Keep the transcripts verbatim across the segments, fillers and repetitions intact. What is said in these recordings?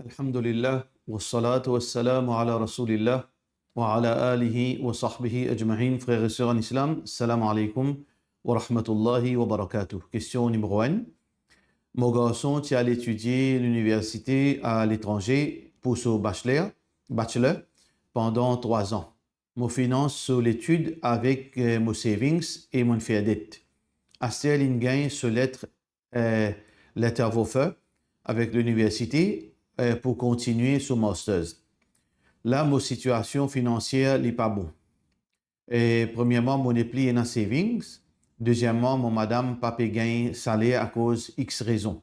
Alhamdulillah, wassalatu wassalamu ala rasoulillah, wa ala alihi wa sahbihi ajmain. Frer e ser an Islam, salam aleykoum wa rahmatullahi wa barakatuh. Kestion nimero enn. Mo garson ti al etidie liniversite aletranze pou so bachelor, bachelor, pandan trwa an. Mo finans so letid avek, eh, mo savings e mo'nn fer det. Aster li'nn gagn so let, eh, letter of offer avek liniversite, eh, pou kontinie so masters. La, mo sitiasion finansier li pa bon. E, premierman, mo nepli ena savings. Dezieman, mo madam pa pe gagn saler akoz X rezon.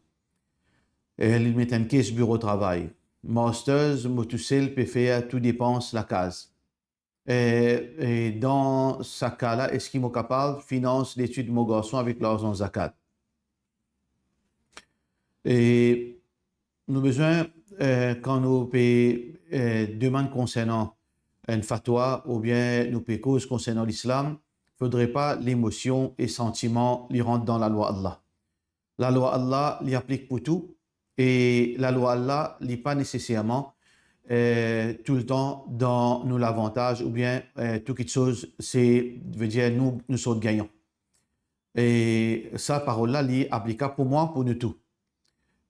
E, li met enn kes biro travay. Masters, mo tousel pe fer tou depans lakaz. E, e dan sa ka la, eski mo kapav finans letid mo garson avek larzan zakat? E nou bizin, eh, kan nou pe, eh, demann konsernan enn fatwa oubien nou pe koz konsernan Lislam, fodre pa lemosion e santiman li rant dan lalwa Allah. Lalwa Allah, li aplik pou tou, e lalwa Allah, li pa neseserman, eh, toultan dan nou lavantaz oubien, eh, tou kitsoz, se, vedir nou, nou sort gagnan. E sa parol la, li aplikab pou mwa, pou nou tou.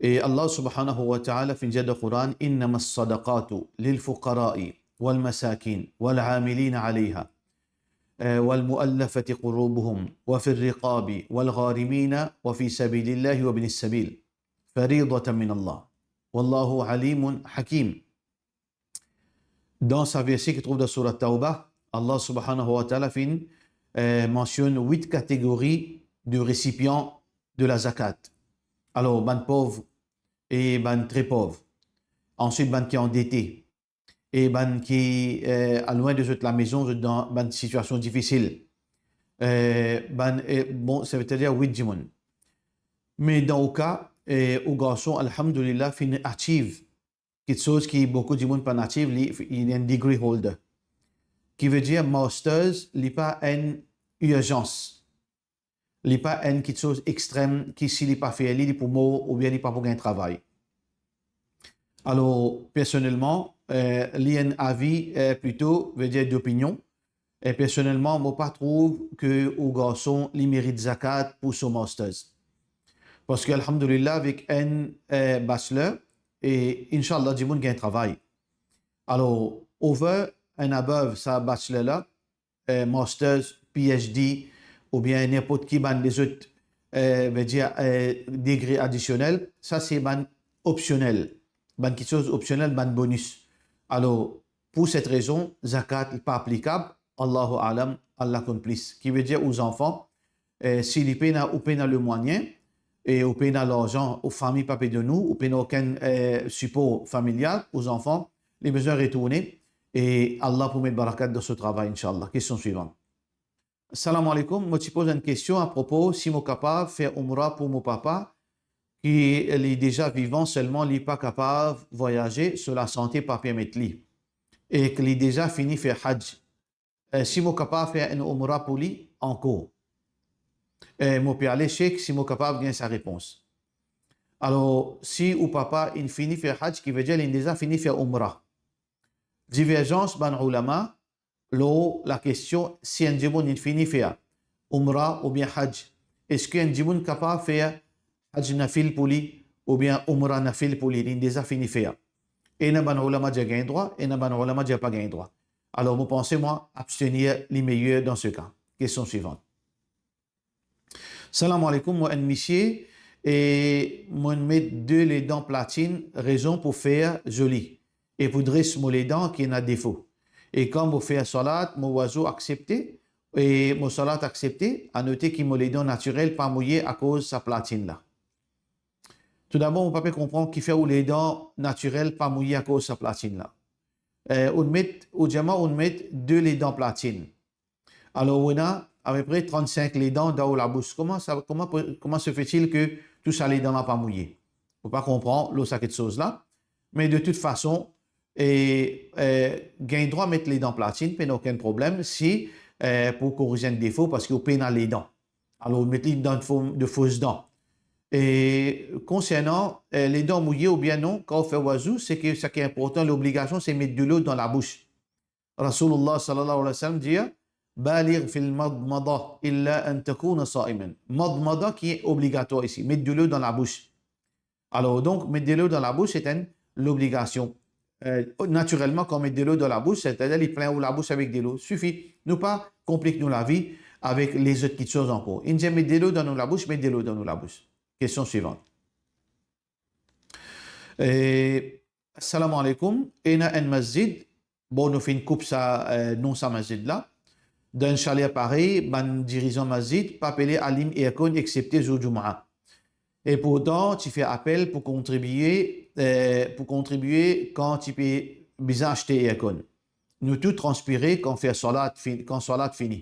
E Allah subhanahu wa ta'ala finn dir dan Koran, "Innama sadaqatu lil fuqara'i wal masakin wal amilina alayha, eh, wal muallafati qulubuhum, wa fir riqabi, wal gharimina, wa fi sabilillahi, wa ibnis sabil, faridatan min Allah. Wallahu alimun hakim." Dan sa verse ki trouv dan Surat Tawbah, Allah subhanahu wa ta'ala finn, eh, mansionn wit kategori de resipian de lazakat. Alor, bann pov e bann tre pov. Answit, bann ki andete. E bann ki, eh, alwin de zot lamezon, zot dan bann sitiasion difisil. Eh, bann, eh, bon, sa vedir wit dimoun. Me dan ou ka, eh, ou garson, alhamdulillah, finn achieve kitsoz ki boukou dimoun pa'nn achieve, li, li enn degree holder. Ki vedir masters, li pa enn irzans. Li pa enn kitsoz extrem ki si li pa fer li, li pou mor oubien li pa pou gagn travay. Alor, personelman, eh, li enn avi, eh, plito, vedir dopinion. E personelman, mo pa trouv ke ou garson li merit zakat pou so masters. Parski, alhamdulillah, avek enn, eh, bachelor, e inshallah, dimoun gagn travay. Alor, over and above sa bachelor la, eh, masters, P H D, oubien ninport ki bann lezot, eh, vedir, eh, degre adisionel, sa se bann opsionel, bann kitsoz opsionel, bann bonis. Alor, pou set rezon, zakat li pa aplikab, Allahu alam, Allah konn plis. Ki vedir ou zanfan, eh, si li pena, ou pena lemwayin, e ou pena larzan, ou fami pa pe donn ou, ou pena okenn, eh, sipor familial, ou zanfan, li bizin retourne, e Allah pou met barakat dan so travay, inshallah. Kestion swivan. Salam aleykoum, mo ti poz enn kestion apropo si mo kapav fer oumra pou mo papa, ki li deza vivan, selman li pa kapav vwayaze, so lasante pa permet li, ek li deza fini fer hadj. Eh, si mo kapav fer enn oumra pou li ankor? Eh, mo pe ale Sheikh, si mo kapav gagn sa repons. Alor, si ou papa inn fini fer hadj, ki vedir li inn deza fini fer oumra. Diverzans bann oulama lor lakestion, si enn dimoun inn fini fer oumra oubien hadj, eski enn dimoun kapav fer hadj nafil pou li, oubien oumra nafil pou li, li inn deza fini fer? Ena bann oulama dir gagn drwa, ena bann oulama dir pa gagn drwa. Alor, mo panse, mwa, abstenir li meyer dan se ka. Kestion swivan. Salam aleykoum, mo enn misie, e mo'nn met de ledan platinn, rezon pou fer zoli, e pou dres mo ledan ki ena defo. E kan mo fer salat, mo wazo aksepte, e mo salat aksepte, anote ki mo ledan natirel pa mouye akoz sa platinn la. Toudabor, mo pa pe konpran kifer ou ledan natirel pa mouye akoz sa platinn la. Eh, ou met, ou dir mwa ou met de ledan platinn. Alor, ou ena apepre trannsink ledan dan ou labous. Kouma sa, kouma, kouma se fait-il ke tou sa ledan la pa mouye? Mo pa konpran lor sa kitsoz la. Me de tout fason, e, e, gagn drwa met ledan platinn, pena okenn problem si, e, pou koriz enn defo, parski ou pena ledan. Alor, ou met li dan form de fos dan. E konsernan, eh, ledan mouye oubien non, kan ou fer wazou, seki, seki inportan, lobligasion, se met delo dan labous. Rasoulullah sallallahu alayhi wa sallam dir, "Baligh fil madmada illa an takuna sa'iman." Madmada ki obligatoir isi, met delo dan labous. Alor, donk, met delo dan labous, se enn lobligasion. Eh, natirelman, kan met delo dan labous, setadir li plin ou labous avek delo, sifi. Nou pa konplik nou lavi avek lezot kitsoz ankor. Inn dir met delo dan nou labous, met delo dan nou labous. Kestion swivant. Eh, Assalamu alaikum. Ena enn masjid, bon, nou finn koup sa, eh, non sa masjid la. Dan enn saler parey, bann dirizan masjid pa pe le alim aircon exsepte zour Jumaa. E pourtan, ti fer apel pou kontribie, eh, pou kontribie kan ti pe bizin aste aircon. Nou tou transpire kan fer swalat fi-, kan swalat fini.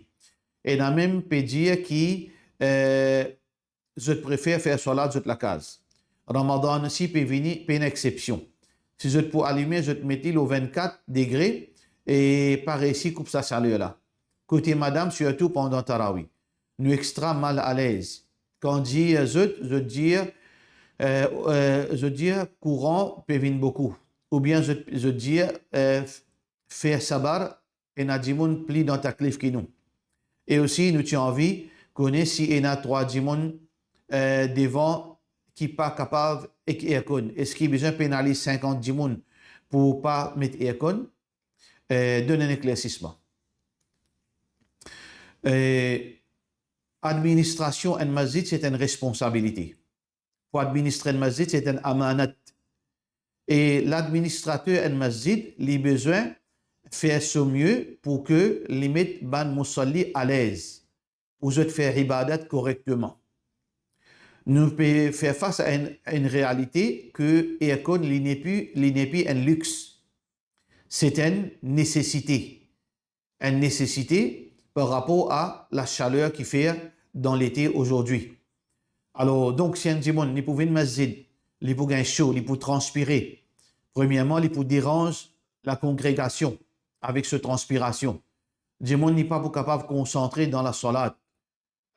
Ena mem pe dir ki, eh, zot prefer fer swalat zot lakaz. Ramadan osi pe vini, pena exsepsion. Si zot pou alime, zot met li lor vennkat degre e pa reysi koup sa saler la. Kote madam, sirtou pandan tarawi. Nou extra mal alez. Kan dir zot, zot dir, eh, eh, zot dir kouran pe vinn boukou. Oubien zot, zot dir, eh, fer sabar, ena dimoun pli dan taklif ki nou. E osi, nou ti anvi kone si ena trwa dimoun, eh, devan ki pa kapav ek aircon. Eski bizin penaliz sinkant dimoun pou pa met aircon? Eh, donn enn eklersisman. Eh, administrasion enn masjid, se enn responsabilite. Pou administre enn masjid, se enn amanat. E ladministrater enn masjid, li bizin fer so mie pou ke li met bann mousalli alez, pou zot fer ibadat korekteman. Nou pe fer fas a enn, enn realite ke aircon, li nepli, li nepli enn lix. Se enn nesesite. Enn nesesite par rapor a lasaler ki fer dan lete azordi. Alor, donk, si enn dimoun, li pou vinn masjid, li pou gagn so, li pou transpire. Premierman, li pou deranz lakongregasion avek so transpirasion. Dimoun, li pa pou kapav konsantre dan laswalat.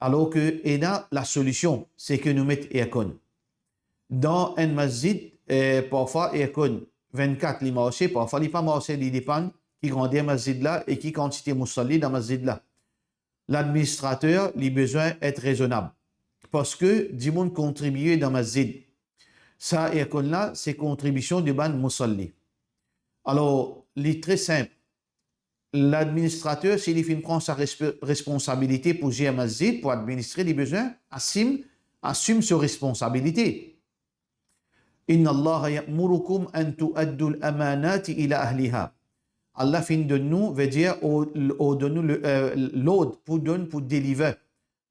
Alor ke ena lasolision, seki nou met aircon. Dan enn masjid, eh, parfwa aircon vennkat li marse, parfwa li pa marse, li depann ki grander masjid la e ki kantite mousalli dan masjid la. Ladministrater, li bizin et rezonab. Parski dimoun kontribie dan masjid. Sa aircon la, se kontribision de bann mousalli. Alor, li tre sinp. Ladministrater, si li finn pran sa resp-, responsabilite pou zer masjid, pou administre, li bizin asim, asim so responsabilite. Inna Allaha ya'murukum an tu'addul amanati ila ahliha. Allah finn donn nou, vedir, or-, ordonn nou le, eh, lord pou donn, pou deliver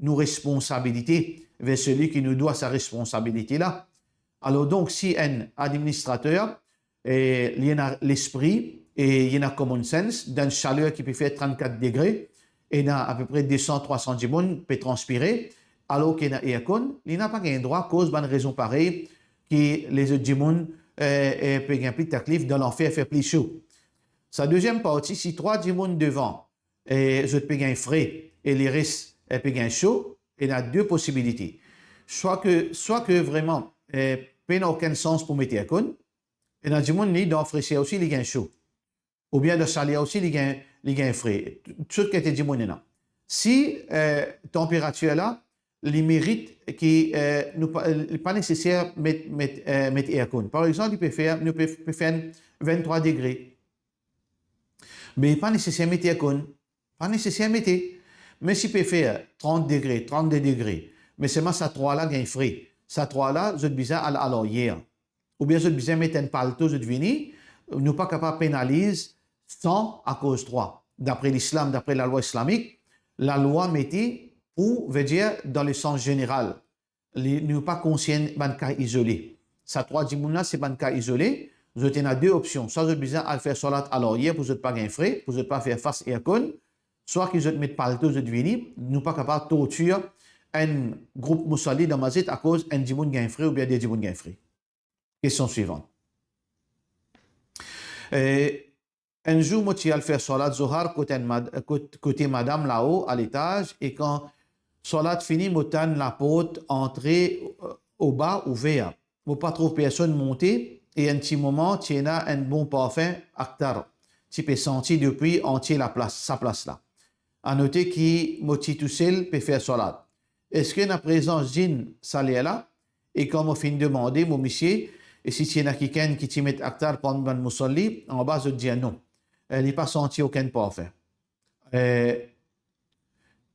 nou responsabilite ver seli ki nou dwa sa responsabilite la. Alor donk, si enn administrater, eh, li ena lespri e li ena common sense, dan enn saler ki pe fer trannkat degre, ena apepre de san, trwa san dimoun pe transpire, alor ki ena aircon, li napa gagn drwa koz bann rezon parey ki lezot dimoun, eh, eh, pe gagn pli taklif, dan lanfer fer pli so. Sa deziem parti, si trwa dimoun devan, eh, zot pe gagn fre e leres, eh, pe gagn so, ena de posibilite. Swa ke, swa ke vreman, eh, pena okenn sans pou met aircon, ena dimoun li dan freser osi li gagn so. Oubien dan saler osi li gagn, li gagn fre. Tou kantite dimoun ena. Si, eh, tanperatir la, li merit ki, eh, nou pa, li pa neseser met, met, eh, met aircon. Par exanp, li pe fer, nou pe, pe fer venntrwa degre. Me pa neseser met aircon. Pa neseser mete. Me si pe fer trant degre, trannde degre, me selman sa trwa la gagn fre. Sa trwa la, zot bizin al, al aryer. Oubien zot bizin met enn palto, zot vini, nou pa kapav penaliz san akoz trwa. Dapre Lislam, dapre lalwa islamik, lalwa mete pou, vedir, dan lesans zeneral. Li, nou pa konsern bann ka izole. Sa trwa dimoun la, se bann ka izole. Zot ena de opsion. Swa zot bizin al fer swalat al aryer pou zot pa gagn fre, pou zot pa fer fas aircon, swa ki zot met palto, zot vini. Nou pa kapav tortir enn group mousalli dan masjid akoz enn dimoun gagn fre oubien de dimoun gagn fre. Kestion swivant. Eh, enn zour, mo ti al fer swalat Zohar kot enn mad-, kot-, kote madam lao, a letaz, e kan swalat fini, mo tann laport antre, eh, oba ouver. Mo pa trouv personn monte e enn ti moman ti ena enn bon parfin aktar ti pe santi depi antie laplas, sa plas la. Anote ki mo ti tousel pe fer swalat. Eski ena prezans zinn sa ler la? E kan mo finn demande mo misie e si ti ena kikenn ki ti met aktar parmi bann mousalli anba, zot dir non. Eh, li pa santi okenn parfin. Eh,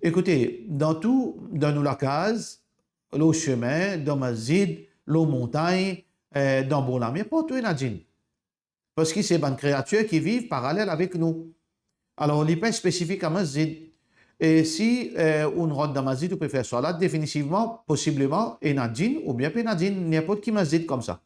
ekoute, dan tou, dan nou lakaz, lor semin, dan masjid, lor montagn, eh, dan bor lamer, partou ena zinn. Parski se bann kreatir ki viv paralel avek nou. Alor, li pa spesifik a masjid. E si, eh, ou rant dan masjid, ou pe fer swalat, definitivman, posibleman, ena zinn oubien pena zinn, ninport ki masjid koumsa.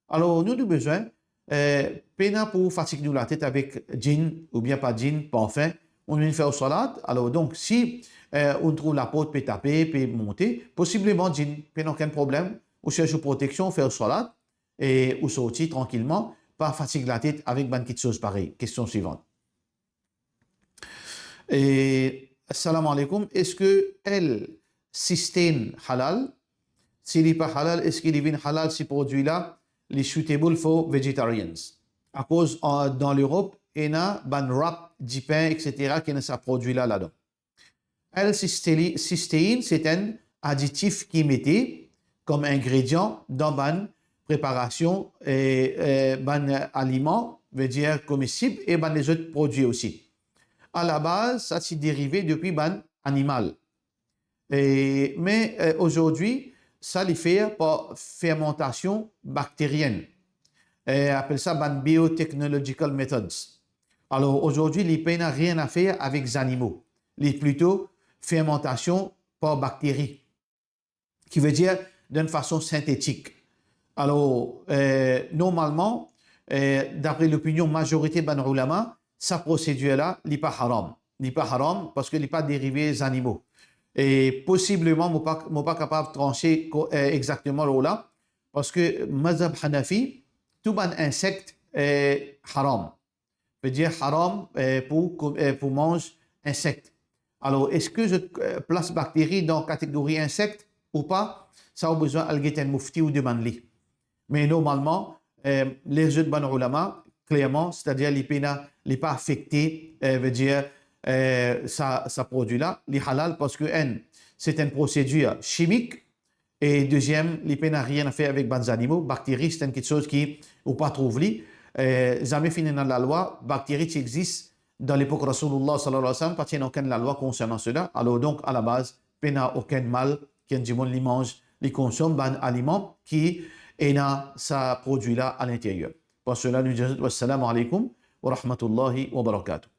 Alor, nou, nou bizin, eh, pena pou fatig nou latet avek zinn oubien pa zinn, parfin, ou vinn fer ou swalat. Alor, donk, si, eh, ou trouv laport pe tape, pe monte, posibleman zinn, pena okenn problem, ou servi proteksion, fer ou swalat, e ou sorti trankilman, pa fatig latet avek bann kitsoz parey. Kestion swivan. E, salam alaikum, eski L-cysteine halal? Si li pa halal, eski li vinn halal si prodwi la, li suitable for vegetarians? Akoz, an, dan Lerop, ena bann wrap dipin, et cetera, ki ena sa prodwi la ladan. L-cysteine, se enn aditif ki mete kom ingredian dan bann preparasion, e, e, bann aliman, vedir komestib, e bann lezot prodwi osi. A la baz, sa ti derive depi bann animal. E, me, e, azordi, sa li fer par fermantasion bakterienn. E, apel sa bann biotechnological methods. Alor, azordi, li pena rien a fer avek zanimo. Li plito fermantasion par bakteri. Ki vedir, dan enn fason sintetik. Alor, e, normalman, e, dapre lopinion mazorite bann oulama, sa prosedir la, li pa haram. Li pa haram parski li pa derive zanimo. E posibleman, mo pa, mo pa kapav transe ko-, e, exakteman lor la, parski mazhab Hanafi, tou bann insek, e, haram. Vedir haram, e, pou ko-, e, pou manz insek. Alor, eski zot, e, plas bakteri dan kategori insek ou pa? Sa ou bizin al get enn mufti ou demann li. Me normalman, e, lezot bann oulama, klerman, setadir li pena, li pa afekte, e, vedir, e, sa, sa prodwi la, li halal parski enn, se enn prosedir chimik, e deziem, li pena rien a fer avek bann zanimo, bakteri, se enn kitsoz ki ou pa trouv li, e, zame finn ena lalwa, bakteri ti exis dan lepok Rasoulillah sallallahu alayhi wa sallam, pa ti ena okenn lalwa konsernan sela. Alor donk, a la baz, pena okenn mal ki enn dimoun li manz, li konsom bann aliman ki ena sa prodwi la a linteryer. Par sela, nou dir zot, wassalamu alaikum wa rahmatullahi wa barakatuh.